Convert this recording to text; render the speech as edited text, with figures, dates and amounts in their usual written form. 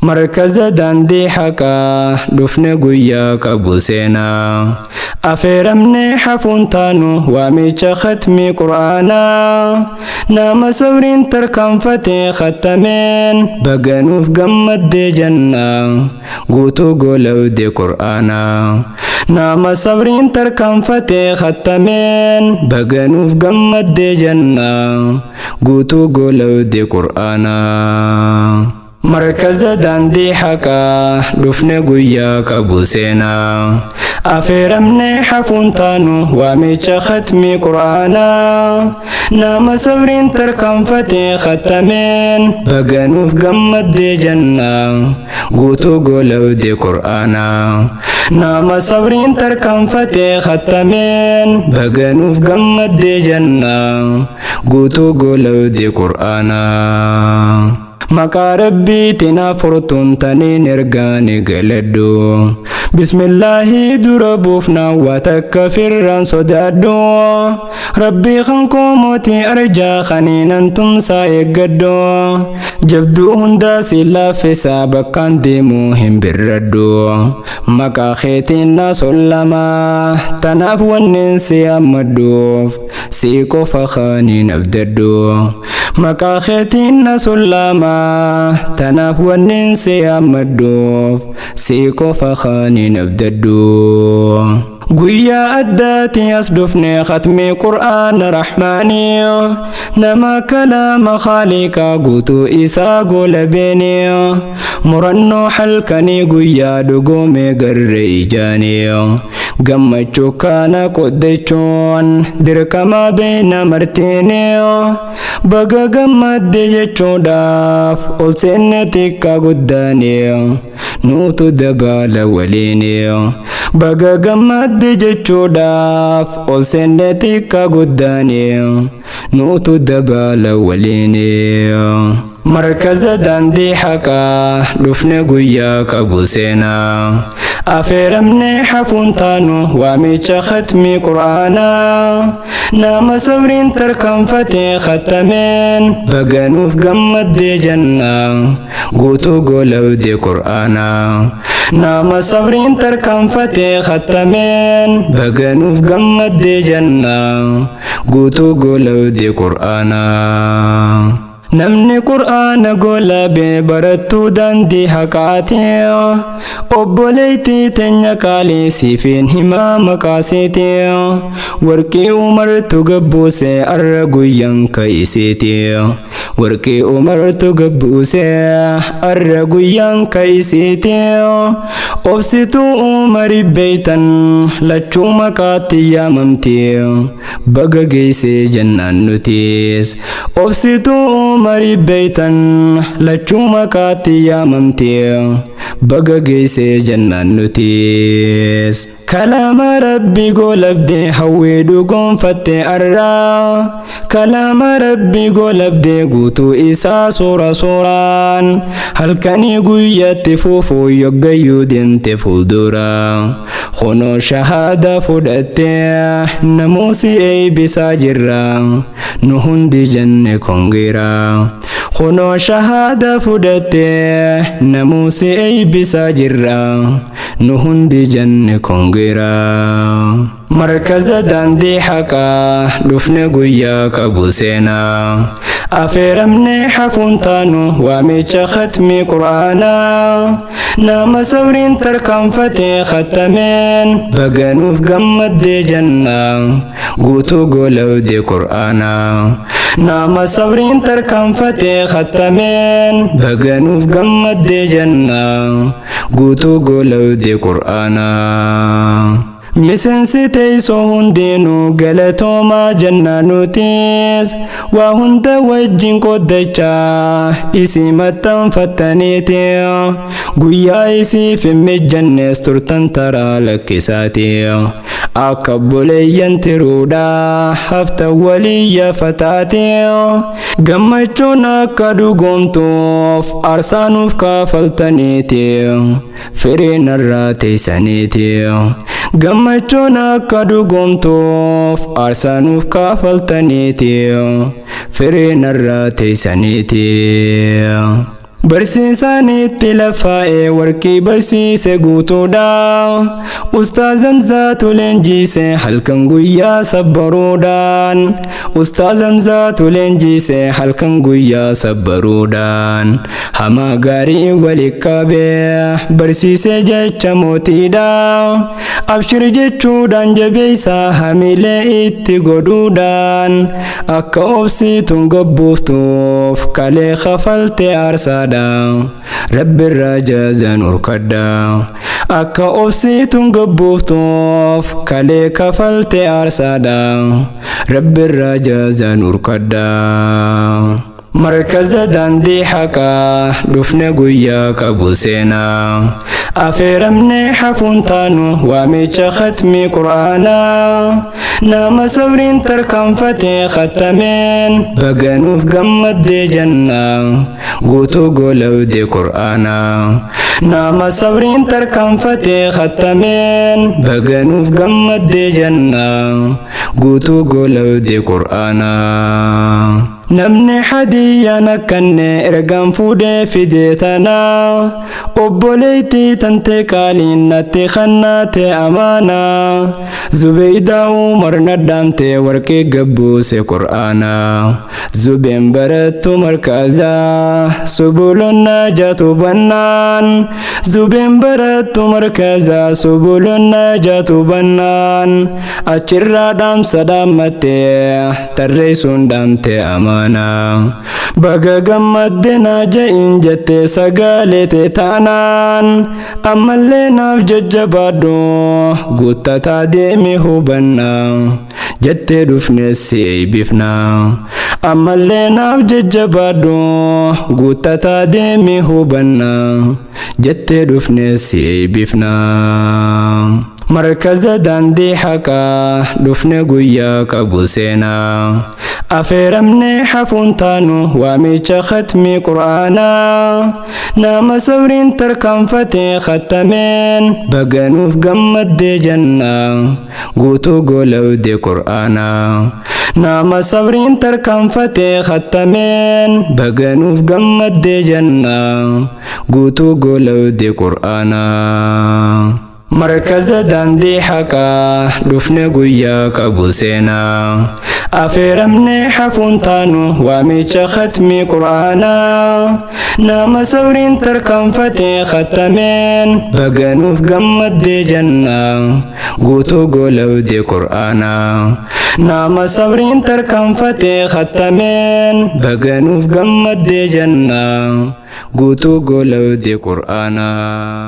Markaza daandii haqaa dhufne guyyaa qabu seenaa. Afeeramne hafuun taanu waamicha khatmii qur'aanaa. Nama sabriin tarkaanfatee khattameen baganuuf gammaddee jannaa. Guutuu golabde qur'aanaa. Nama sabriin tarkaanfatee khattameen baganuuf gammaddee jannaa. Guutuu golabde qur'aanaa. Markaza daandii haqaa dhufne guyyaa qabu seenaa. Afeeramne hafuun taanu waamicha khatmii qur'aanaa. Nama sabriin tarkaanfatee khattameen baganuuf gammaddee jannaa. Guutuu golabde qur'aanaa. Nama sabriin tarkaanfatee khattameen baganuuf gammaddee jannaa. Guutuu golabde qur'aanaa. Maqaa rabbiitiin afurtuun taniin ergaani galadhu. Bismillaahi dura buufnaa waa takka firraan sodaadhu. Rabbii kan koo mootii arjaa kaniinan tumsaa eeggadhu. Jabduu hundaa si laaffisaa bakkaan deemuu hin birradhu. Maqaa keetiin na sollamaa tanaaf wanneen si hammadhuuf si qofa kaniin abdadhu. Maqaa keetiin na sollamaa tanaaf wanneen si hammadhuuf si qofa kaniin abdadhu. Guyyaa addaati as dhufne khatmii qur'aana rahmaanii. Nama kalaama khaaliqaa guutuu isaa goolabeeni. Murannoo halkanii guyyaa dhugoome garre ijaanii. Gammachuu kana qoddachuun dirqama beena martiini. Baga gammadde jechuudhaaf ol seenne xiqqaa guddaanii. Nuutu dabala waliini. Baga gammadde jechuudhaaf ol seenne xiqqaa guddaanii. Nuutu dabala waliini. Markaza daandii haqaa dhufne guyyaa qabu seenaa. Afeeramne hafuun taanu waamicha khatmii qur'aanaa. Nama sabriin tarkaanfatee khattameen baganuuf gammaddee jannaa. Guutuu golabde qur'aanaa. Nama sabriin tarkaanfatee khattameen baganuuf gammaddee jannaa. Guutuu golabde qur'aanaa. Namni qur'aana golabee barattuu daandii haqaati. Obboleettii teenya qaalii siifiin himaa maqaaseeti. Warqii umartu gabbuuse arra guyyaan ka'iseeti. Warqii umartu gabbuuse arra guyyaan ka'iseeti. Obsituu umari beeytan lachuu maqaatti yaamamti. Baga geessee jennaan nutis. Obsituu umari beeytan lachuu maqaatti yaamamti. Baga geessee jennaan nutis. Kalaama rabbi golabdee hawwii dhugoonfatte arraa. Kalaama rabbi golabdee guutuu isaa suura suuraan. Halkanii guyyatti fuufuu yoggayyuu deemte fuuldura. Kunoo shahaada fudhattee namuusi eebbisaa jirra. Nu hundi jenne kongeera. Kunoo shahaada fudhattee namuusi eebbisaa jirra. Nu hundi jenne kongeera. Markaza daandii haqaa dhufne guyyaa qabu seenaa. Afeeramne hafuun taanu waamicha khatmii qur'aanaa. Nama sabriin tarkaanfatee khattameen baganuuf gammaddee jannaa. Guutuu golabde qur'aanaa. Nama sabriin tarkaanfatee khattameen baganuuf gammaddee jannaa. Guutuu golabde qur'aanaa. Miseensi teessoo hundinuu galatoomaa jennaa nutis waa hunda wajjin qoddachaa isii maxxanfattaniiti. Guyyaa isiif hin mijannees turtan taraa lakkisaati. Akka obboleeyyan tiruudhaa hafta waliyya fataati. Gammachuun akka dhugoomtuuf aarsaa nuuf kaafaltaniiti. Firiin irraa teessaniiti. Gammachuun akka dhugoomtuuf aarsaa nuuf kaafaltaniiti. Firiin irraa teessaniiti. Barsiisaan itti lafaa'ee warqii barsiise guutuudha. Ustaaz Hamzaatu leenjise halkan guyyaa sabbaruudhaan. Ustaaz Hamzaatu leenjise halkan guyyaa sabbaruudhaan. Hamaa gaarii wali qabee barsiise jecha mootiidha. Abshir jechuudhaan jabeessaa hamilee itti godhuudhaan. Akka obsiituun gabbuuftuuf kalee kafalte aarsaadha. Rabbirraa jaazan urkadha. Akka obsiituun gabbuuftuuf kalee kafalte aarsaadha. Rabbirraa jaazan urkadha. Markaza daandii haqaa dhufne guyyaa qabu seenaa. Afeeramne hafuun taanu waamicha khatmii qur'aanaa. Nama sabriin tarkaanfatee khattameen baganuuf gammaddee jannaa. Guutuu golabde qur'aanaa. Nama sabriin tarkaanfatee khattameen baganuuf gammaddee jannaa. Guutuu golabde qur'aanaa. Namni hadiyyaan akkanne ergaan fuudhee fidee tanaa. Obboleettii tante qaaliin natti kannaate amaanaa. Zubeydaa Umar nadhaamte warqii gabbuuse qur'aanaa. Zubeen barattu markazaa subulonna jaatu bannaan. Zubeen barattu markazaa subulonna jaatu bannaan. Achirraa dhaamsa dhaammattee tarreessuun dhaamte amaanaa. Baga gammadde naa ja'iin jettee sagalee tee taanaan. Ammallee naaf jajjabaadhu guuttataa deemi hubannaa. Jettee dhufne si eebbifna. Ammallee naaf jajjabaadhu guuttataa deemi hubannaa. Jettee dhufne si eebbifna. Markaza daandii haqaa dhufne guyyaa qabu seenaa. Afeeramne hafuun taanu waamicha khatmii qur'aanaa. Nama sabriin tarkaanfatee khattameen baganuuf gammaddee jannaa. Guutuu golabde qur'aanaa. Nama sabriin tarkaanfatee khattameen baganuuf gammaddee jannaa. Guutuu golabde qur'aanaa. Markaza daandii haqaa dhufne guyyaa qabu seenaa. Afeeramne hafuun taanu waamicha khatmii qur'aanaa. Nama sabriin tarkaanfatee khattameen baganuuf gammaddee jannaa. Guutuu golabde qur'aanaa. Nama sabriin tarkaanfatee khattameen baganuuf gammaddee jannaa. Guutuu golabde qur'aanaa.